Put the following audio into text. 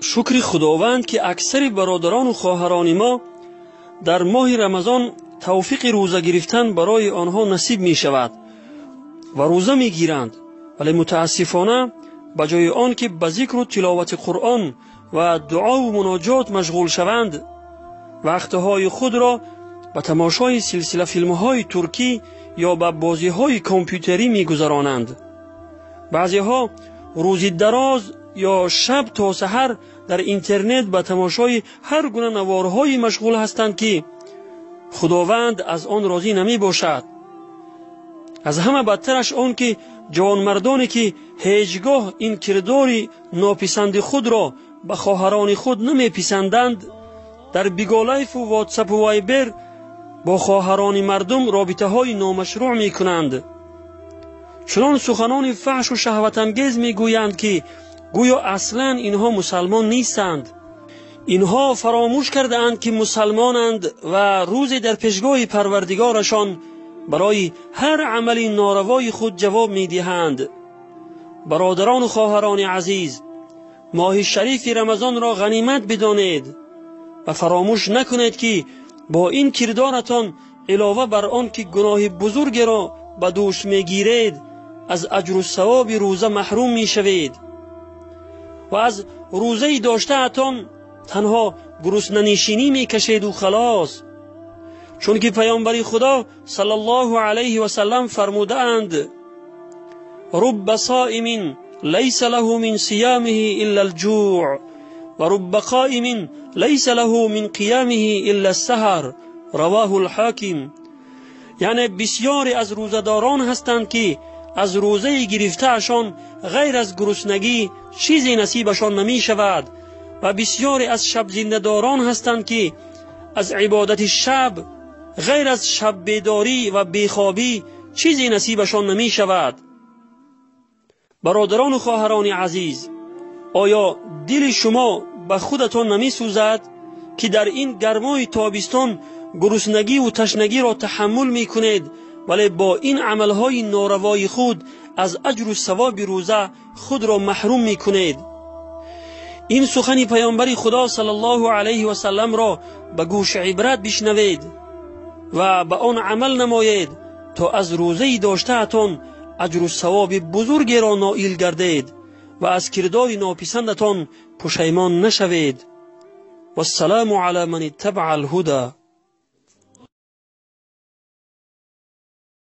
Шукри Худованд, ки аксари бародарону хоҳарони мо дар моҳи Рамазон тавфиқи рӯза гирифтан барои онҳо насиб мешавад ва рӯза мегиранд, вале мутаассифона ба ҷои он ки ба зикру тиловати Қуръон ва дуову муноҷот машғул шаванд, вақтҳои худро ба тамошои силсила филмҳои туркӣ ё ба бозиҳои компютерӣ мегузаронанд. Баъзеҳо рӯзи дароз ё шаб то саҳар дар интернет ба тамошои ҳар гуна наворҳое машғул ҳастанд, ки Худованд аз он розӣ намебошад. Аз ҳама бадтараш он ки ҷавонмардоне ки ҳеҷ гоҳ ин кирдори нописанди худро ба хоҳарони худ намеписанданд, дар Биголайфу Ватсапу Вайбер бо хоҳарони мардум робитаҳои номашрӯъ мекунанд. Чунон суханони фаҳшу шаҳватангез мегӯянд, ки гӯё аслан инҳо мусалмон нестанд. Инҳо фаромӯш кардаанд, ки мусалмонанд ва рӯзе дар пешгоҳи Парвардигорашон барои ҳар амали норавои худ ҷавоб медиҳанд. Бародарону хоҳарони азиз, моҳи шарифи Рамазонро ғанимат бидонед ва фаромӯш накунед, ки бо ин кирдоратон илова бар он ки гуноҳи бузургеро ба дӯш мегиред, аз аҷру савоби рӯза маҳрум мешавед ва аз рӯзаи доштаатон танҳо гуруснанишинӣ мекашеду халос. Чунки паёмбари Худо саллаллоҳу алайҳи васаллам фармудаанд: рубба соимин лайса лаҳу мин сиямиҳи илла алҷӯъ ва рубба қоимин лайса лаҳу мин қиямиҳи илла ассаҳар. Равоҳу алҳоким. Яъне бисёре аз рӯзадорон ҳастанд, ки аз рӯзаи гирифтаашон ғайр аз гуруснагӣ чизе насибашон намешавад ва бисёре аз шабзиндадорон ҳастанд, ки аз ибодати шаб ғайр аз шаббедорӣ ва бехобӣ чизе насибашон намешавад. Бародарону хоҳарони азиз, оё дили шумо ба худатон намесӯзад, ки дар ин гармои тобистон гуруснагиву ташнагиро таҳаммул мекунед, вале бо ин амалҳои норавои худ аз аҷру савоби рӯза худро маҳрум мекунед? Ин сухани паёмбари Худо саллаллоҳу алайҳи васалламро ба гӯши ибрат бишнавед ва ба он амал намоед, то аз рӯзаи доштаатон аҷру савоби бузургеро ноил гардед ва аз кирдори нописандатон пушаймон нашавед. Вассалому ала ман иттабаа алҳуда.